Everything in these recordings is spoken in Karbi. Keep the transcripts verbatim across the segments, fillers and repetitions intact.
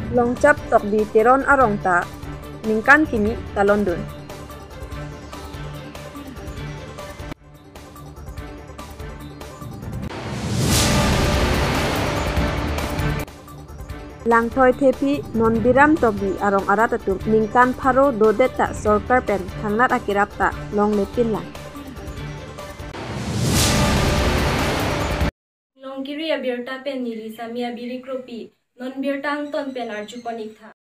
Longchap Tokbi Teron arong ta ningkan kimi kalondun. Langthoi Thephi Nondiram Tokbi arong arat atum ningkan pharo dodet ta sorkar pen thangnat akerap ta longlepinlang. Longkiri abirta pen neli Sami Abiri Kropi, non birta angton pen arjupon ik tha.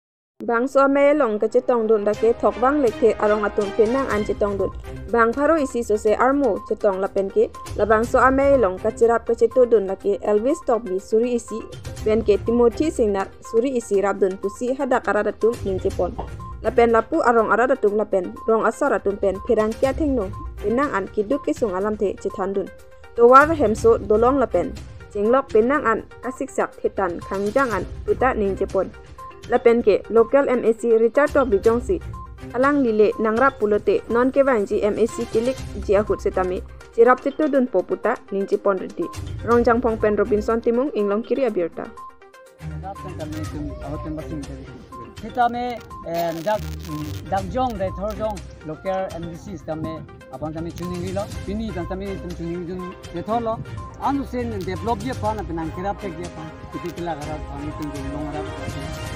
Bangso amei along kachetongdun lake Thokvang Lekthe arong atum penang an chetongdun. Bang pharo isi sose armo chetong lapen ke labangso amei along kacherap kachetodun lake Elvis Tokbi suri isi pen ke Timothy Singnar suri isi rapdun pusi hadak arat atum ningje pon. Lapen lapu arong arat atum lapen rong asar atum pen pherangke athengno penang an keduk kesung alamthe chethandun. Tovar hemso dolong lapen chenglok penang an kasiksak thetan khangjang an puta ningje pon. Lapen ke local M A C Richard Tokbi jongsi alangli le nangrap pulote non kevangji M A C kilik ji ahut setame cherap chetodunpo puta ningje pon rinti. Rongjangphong pen Robinson Timung, Inglongkiri abirta. Dak pen kami tum, alo tum basing tadi. Sitame, em, dak, dak jong, dak thor jong, local M D C sitame, aphan kami chuning rilo, pini tang kami tum chuning dun, dak thor lo. Anu sen develop ji aphan, aphan nang kerap tek ji aphan, kiti kila kerap, kami tum tum long kerap,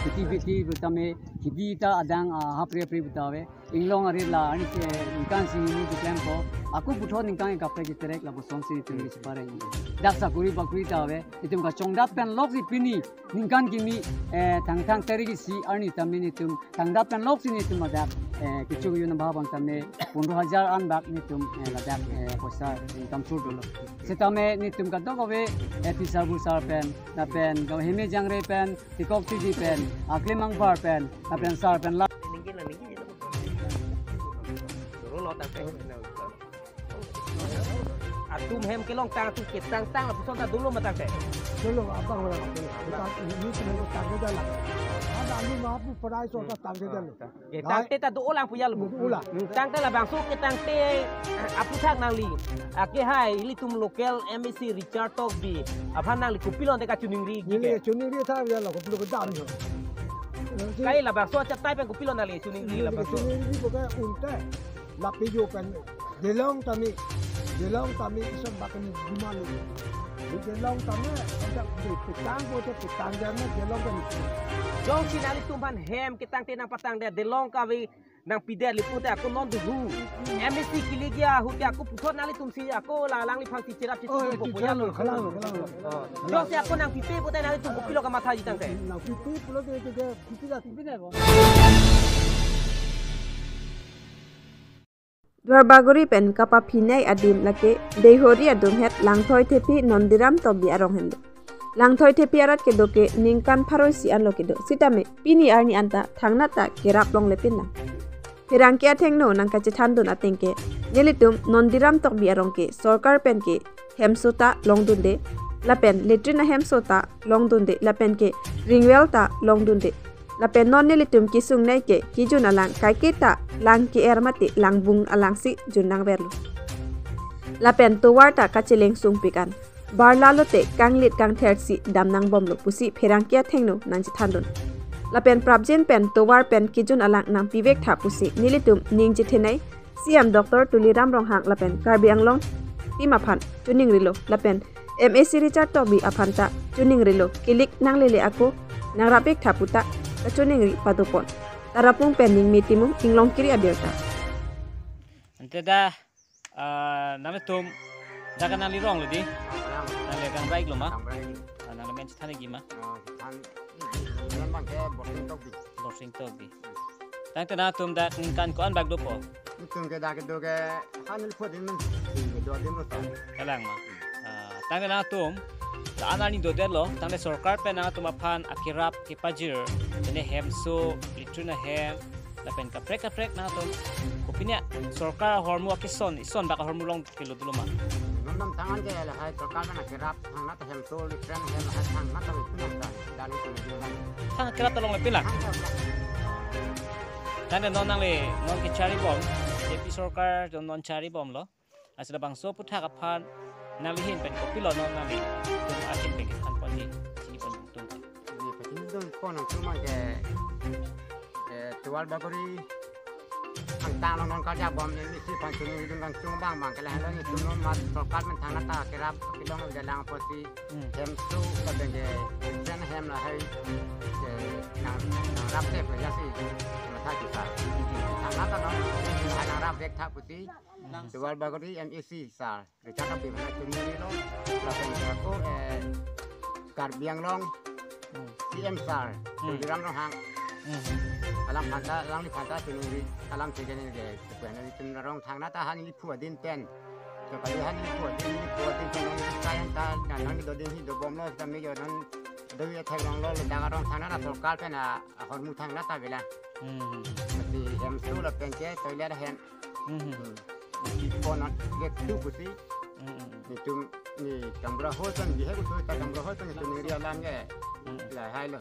kiti kiti sitame, kiti ta adang, ah, hapre hapre sitame. Inglong arit la arni ke ningkan sini ni keklem ko. Ako puthot ningkan kaprek iterek labangso si tum isi pareng. Dak sakuri bakuri ta ave. Itum kachongdap pen lok si pini ningkan kimi, eh, thang thang tarik isi arni tame netum thangdap pen lok si netum adak, eh, kecho kejun abang tame pondro hajar an bak netum, eh, ladak, eh, poisa income source dolo. Sitame netum kadokave, eh, pisa busar pen, lapen gam heme jangre pen, tikok tiji pen, aklim angpar pen, lapen sar pen la. Atum hem kelong tang atum ketang tang lapuson ta dolo ma tangte. Dolo abang orang. Kita ini semua tangga dalam. Ada alu mapu perai so ta tangga dalam. Ketangte ta do olang punya lo. Ulang. Tangte labangso ketangte, eh, aputhak nangli. Ake hai ilitum local M A C Richard Tokbi. Aphan nangli kopilon te kachuningri. Neli ke. Chuningri ta ya lo kopilo kedam yo. Kai labangso achatai pen kopilon nangli chuningri labangso. Chuningri ko ka unte. Lapijo pen Delong tame, Delong tame ison bakani gumalo. Delong tame, ada petang bote petang jana Delong tame. Jongsi nanglitum aphan hem ketangte nangpatang de Delong kave nangpide lipu te ako non duhu. M A C kilik ji ahut ke ako puthot nanglitum si ako la alangliphan si cherap Oh, cherap eh, boya lo. Kalang lo, kalang lo. Oh. Jongsi ako nangpipe bote nanglitum kopilo kamatha ji tangte. Nangpipe pulo de de pipe la pipe de bo. Duarbagori pen kapaphinei adim lake Deihori adunghet Langthoi Thephi Nondiram Tokbi arong henlo. Langthoi Thephi arat kedo ke ningkan pharo isi anlo kedo. Sitame pini arni anta thangnat ta kerap longlepinlang. Pherangke athengno nangkachethandun ateng ke nelitum Nondiram Tokbi arong ke sorkar pen ke hemso ta longdunde, lapen latrine ahemso ta longdunde, lapen ke ringwell ta longdunde. Lapen non nelitum kesungnei ke kejun alang kaiketa lang ke-er mate langbung alangsi jun nangverlo. Lapen tovar ta kacheleng sungpik an. Barla lote kanglit kangther si dam nangbomlo pusi pherangke athengno nangchethandun. Lapen prapjin pen tovar pen kejun alang nangpivek tha pusi nelitum ning chethenei C M Doctor Tuliram Ronghang lapen Karbi Anglong team aphan chuningrilo lapen M A C Richard Tokbi aphan ta chuningrilo kilik nanglele ako nangrapik tha puta kachuningri padopon. Tarapung pen Ningme Timung, Inglongkiri abirta. Ante da, ah, nangtum da ka nangli rong lo di. Nangli kan baik lo ma? Kan baik. Ah, nangli men chethan agi ma? Ah, chethan, ini, ini bang ke Borsing Tokbi. Borsing Tokbi. Tangte nangtum dak ningkan ko-an bak dopo? Ningkan ke dak do ke hanil pho din men. Din ke do din mo ta. Kalang ma. Ah, tangte nangtum la-an arni dodetlo, tangte sorkar pen nangtum aphan akerap kepajir, ine hemso, latrine ahem, lapen kaprek kaprek nangtum. Kopine sorkar ahormu akison, ison bak ahormu long kilo dolo ma. Nonam tangan ke lahai sorkar pen akerap thangnat ahem so latrine ahem lahai thangnat ahem pinang ta. Dan itu lebih lang. Thang akerap ta longlepinlang. Thang akerap. Tangte non nangli non kecharibom, B J P sorkar non non charibomlo. Lasi labangso aputhak aphan nangli ahin pen kopilo non nanglitum ahin pen kethan ponji, chinipon tum. Ini pachini don Pon nangtum abang ke, eh, Tewal Bagori angtan along non karjabom, M E C aphan chuningri dun kangchung abang abang ke lahenlo, nelitum non mat sorkar pen thangnat ta kerap kelong jalang apotsi Hmm. hemso lapen ke pension hem lahai, eh, nang, nangrapte pu jasi matha kita. Thangnat ta non lahai nangrap vek tha pusi Tewal Bagori M E C sir Richard Tokbi aphan chuningri lo, lapen ke ako, eh, Karbi Anglong Hmm. C M sir Hmm. Tuliram Ronghang. Hmm. Alangliphan ta, alangliphan ta chuningri, alam chejeni ke, kepu nelitum arong thangnat ta ha neliphu adin pen. So kali ha neliphu adin, neliphu adin pen nelitum kayan ta, nang nang do din hi dobomlo, kami jo nang do ya thek longlo, le daga arong thangnat ta sorkar pen a, ahormu thangnat ta avelang. Hmm. Mati hemso lapen ke toilet hem. Hmm. Hmm. Mati pon nang get tu pusi. Hmm. Nelitum, neli gaonbura hall pen, bihek utu ta gaonbura hall pen, nelitum ningri alam ke. Hmm. Lahai lo.